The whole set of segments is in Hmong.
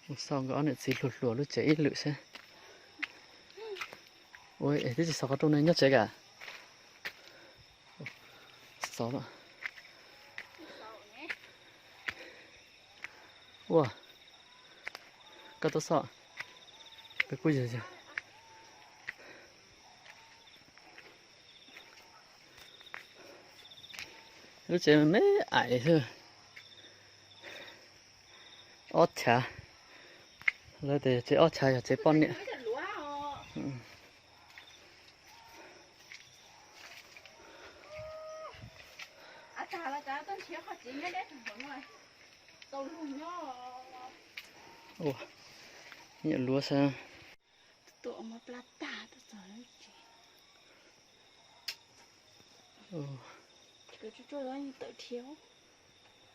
Mus xauj nkawd ob niam txiv hluas hluas lub tsev ib lwm seb. Ua, es twb tsis xav qhov rooj ne, nyob tsev ka. Xauj. Ua, koj tuaj xauj. Peb kuj yog yog. Lub tsev me me aim xwb. Ob chav. Lawv tias tsev ob chav yog tsev poj niam. Ua, me nyuam luav xwb.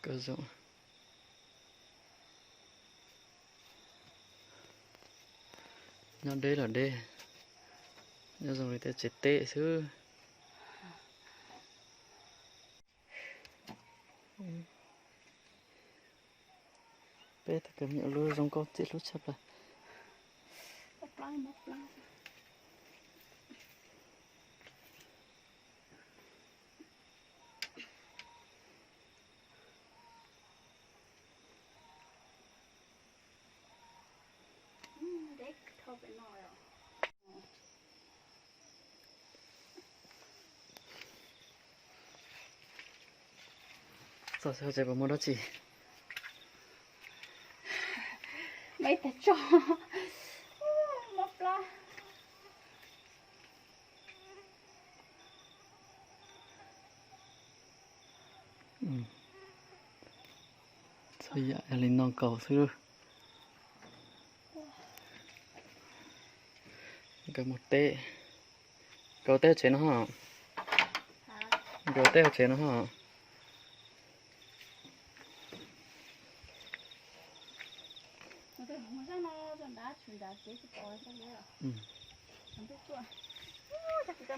Kawg zoo. Nyob deb los deb, nyob zoo li tej tsev teb xwb. Peb tau kawm me nyuam luav zoo nkauj txiaj hlub tshaj plaws. Txog tsev puas muaj dab tsi? Muaj ib tag tso. Mob plab. Txhua yam yog li no nkaus xwb. Nkawd mus teb. Nkawd teb hauv tsev no ho. Nkawd teb hauv tsev no ho.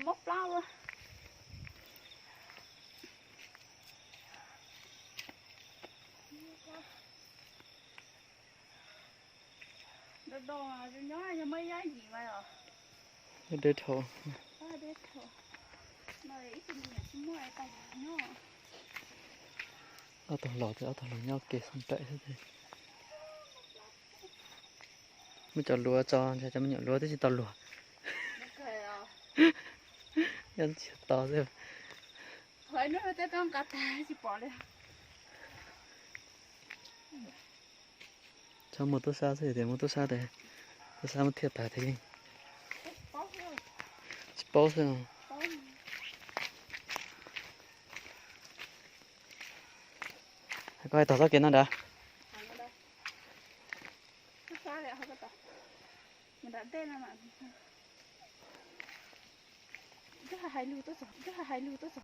Mob plab ua. Deb dhau. Ob tug hluas, ob tug hluas nyob kev xoo raim xwb. Muab cov luav tso, cov me nyuam luav twb tsis tau luag. Nyob ntsia to xwb. Txhob muaj tub sab xwb, tias muaj tub sab, tub sab muab thiaj tas thiab. Tsis paub xwb. Koj hais txog txoj kev no nrad. Hais lus tuaj txog, hais lus tuaj txog.